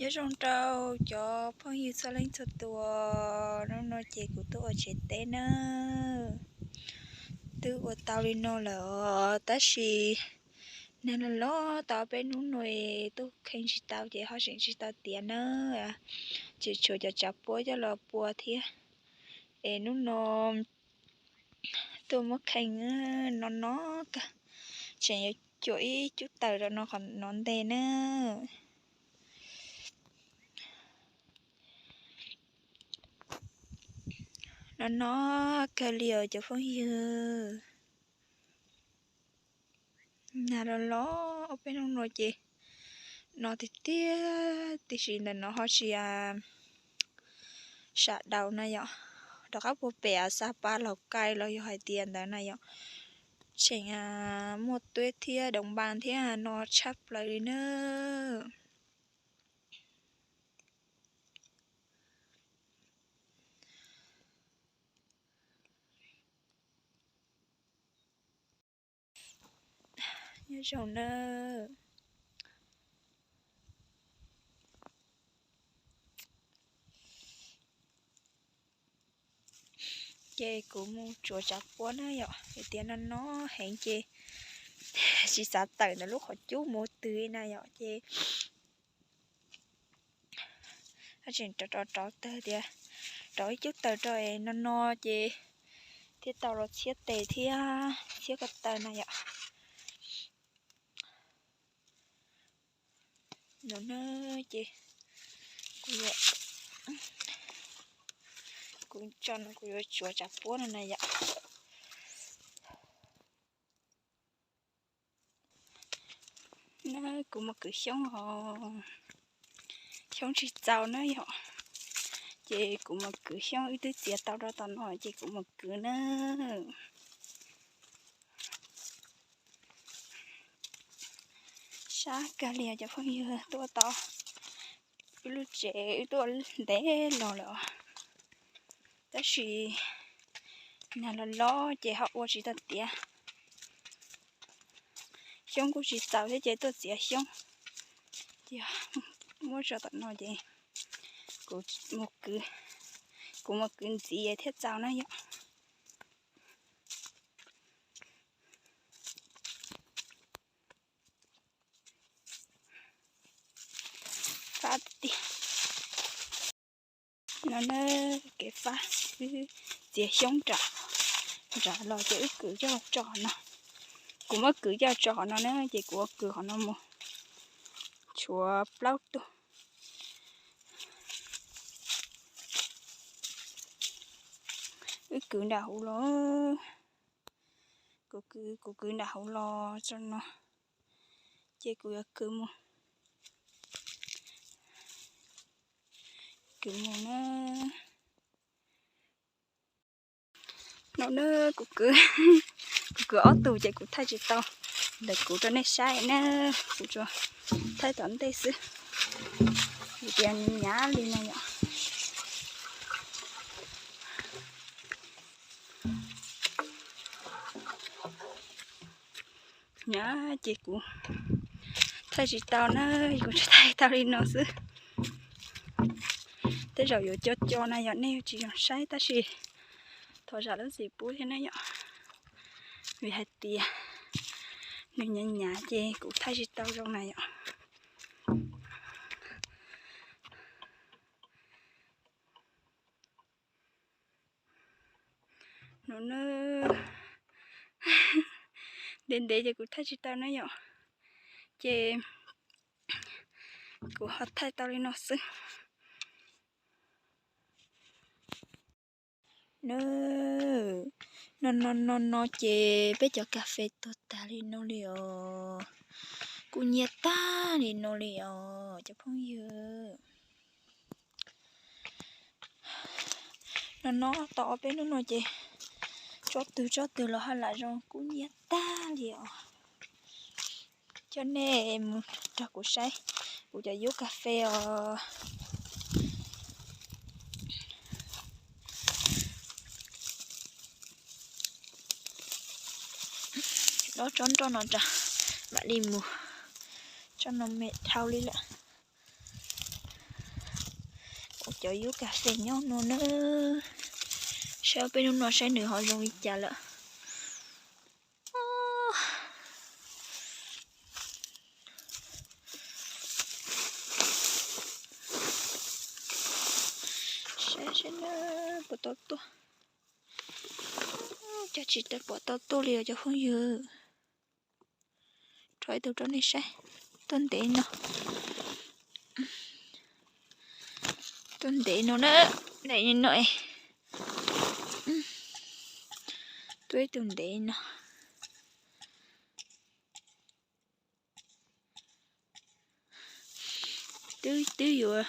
Nyob zoo rau cov phooj ywg txhua leej txhua tus, hnub no ces kuv tuaj ua tsev teb na. Twb ua tau li no lawm os, tab sis nag los los tau peb hnub no es tuaj kheej tsis tau ces ho seem tsis tau tiav na. Tseem tshuav cov tsav puab coj los pua thiab. Es hnub no tuaj muab kheej no no kawg, tseem yuav cuam ib cub taws rau no qhov no ntej na. No no kawg li os cov phooj ywg. Nag los los ob peb hnub no ces no tiag tiag, tiam sis ntawm no ho tsis sawv daus na yom. Rov qab puag pem Xab Pas Laus Kais los yog hais tias ntawd na yom, tseem muaj tuab thiab doos npas thiab no tshaj plaws li na. Nyob zoo na. Ces kuv mus tsuav tsav puab na yom, vim tias no no heev ces tsis xav tawm ntawm lub qhov cub mus twg na yom, ces tseem rov rov rauv taws tias, rauv ib cub taws rau es no no ces thiaj tau los txhiab tes thiab txhiab ko taw na yom. No na ces kuv yuav, kuv tso no kuv yuav tsuav tsav puab no na yom. Na kuv mus kwv xyoob os, xyoob tsis txaus na yom, ces kuv mus kwv xyoob, wb twb txiav tau rau tom no ces kuv mus kwv na. Sab kawg li cov phooj ywg, tuaj tau wb lub tsev wb tuaj ntev los lawm os, tab sis nag los los ces ho ua tsis tau tiav. Xyoob kuj tsis txaus thiab ces tuaj txiav xyoob, ces muab tso tom no ces kuv mus kwv, kuv mus kwv ntxiv thiaj txaus na yom. Fab tiag. No na, kev fab, wb txiav xyoob nram, nram los ces wb kwv coj tso no. Kuv muab kwv coj tso qhov no na ces kuv ua kwv qhov no mus tshuav plaub tug. Wb kwv nram hauv los, kuv kwv, kuv kwv nram hauv los tso no, ces kuv yuav kwv mus, kwv mus na. No na, kuv kwv, kuv kwv ob tug ces kuv thaij tsis tau ntawm kuv rau nej saib na, kuv tsuas thaij tom ntej xwb, vim tias nws hnyav li no yom. Hnyav ces kuv thaij tsis tau na, kuv tsuas thaij tau li no xwb. Tej zaum yuav co co na yom, nej yuav tsis zoo saib tab sis thov zam lub txim pub thiab na yom, vim hais tias nws hnyav hnyav ces kuv thaij tsis tau zoo na yom. No na, ntev ntev ces kuv thaij tsis tau na yom, ces kuv ho thaij tau li no xwb. No, no no no ces peb cov kas fes tuag tag li no li os, kuj nyiaj tag li no li os cov phooj ywg. No no tau ob peb hnub no ces tsob twg tsob twg los haj lam zoo, kuj nyiaj tag li os. Coj nej mus nrog kuv saib kuv cov yub kas fes os. Dob tsob nroj no rau mam li mus, tsob no me dhau li lawm. cov yub kas fes nyob no na. Saib peb hnub no saib nws ho zoo li cas lawm. Saib seb puas tau tuaj. Cog tsis pom tau tuaj li os cov phooj ywg. Rho ib tug rau nej saib. Tuaj ntev no. Tuaj ntev no na. Ntev no. Tuaj ib tug ntev no. Twb twb yuav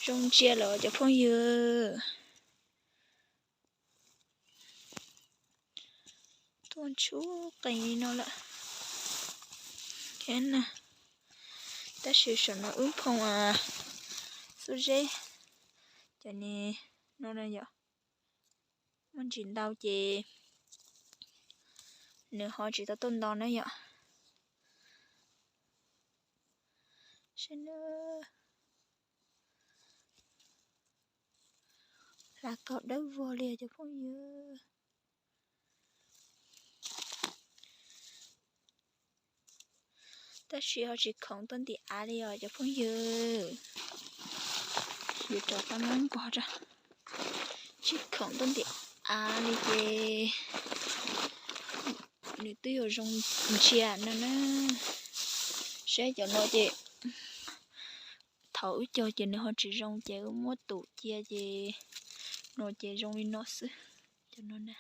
zoo ntsia lawm cov phooj ywg. Tuaj ntsuj qees li no lawm. Tab sis saum no wb nphoo xub zeb, cov ni no na yom. Muaj ntsis ntau ces nws ho tsis tau tuaj nto na yom. Saib na. Hlav kaus dawb vog li cov phooj ywg. Tab sis ho tsis khoom tuaj ntim av li os cov phooj ywg. Yuav rov qab muab npog rau. Tsis khoom tuaj ntim av li ces nws twb yuav zoo ntsia no na. Saib cov no ces thaum wb cog ces nws ho tsis zoo ces wb muab tum cia ces no ces zoo li no xwb. Cov no na.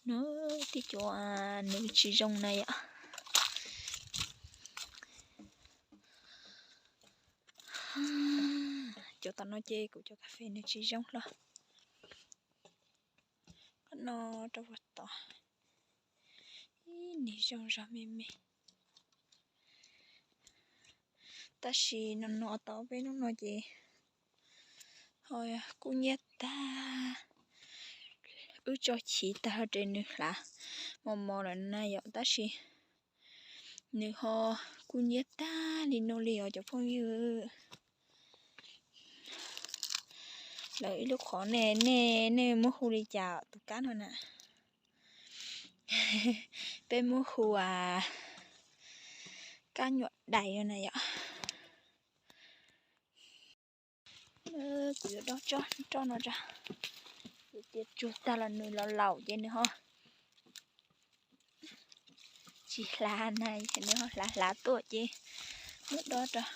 No tib cov nws tsis zoo na yom. Cov tom no ces kuv cov kas fes nws tsis zoo hlo. Qhov no rau puag tod, ib niag zoo zog me me. Tab sis no no tau peb hnub no ces ho kub hnyiab tag. Wb tso chiv tag res nws hlav mos mos lawm na yom, tab sis nws ho kub hnyiab tag li no li os cov phooj ywg. Lawv ib lub qhov ne, nej nej muab hu li cas tus kab no na? Peb muab hu kab nyuam dais no na yom. Kuv yuav dob tsob roj no tso. Kuv tias tsuag tag los nws los laus ces nws ho tsis hlav na, nws ho hlav hlav tuaj ces muab dob rau.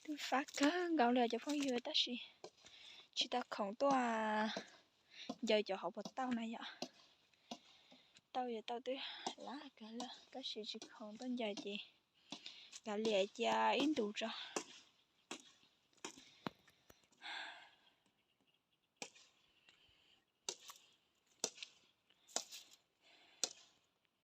Twb fab kawg nkaus li cov phooj ywg tab sis tsis tau khoom tuaj ncaws cov hauv pas tauj na yom. Tauj yog tauj twb lab kawg lawm tab sis tsis khoom tuaj ncaws ces kav liam cia ib ntus tso.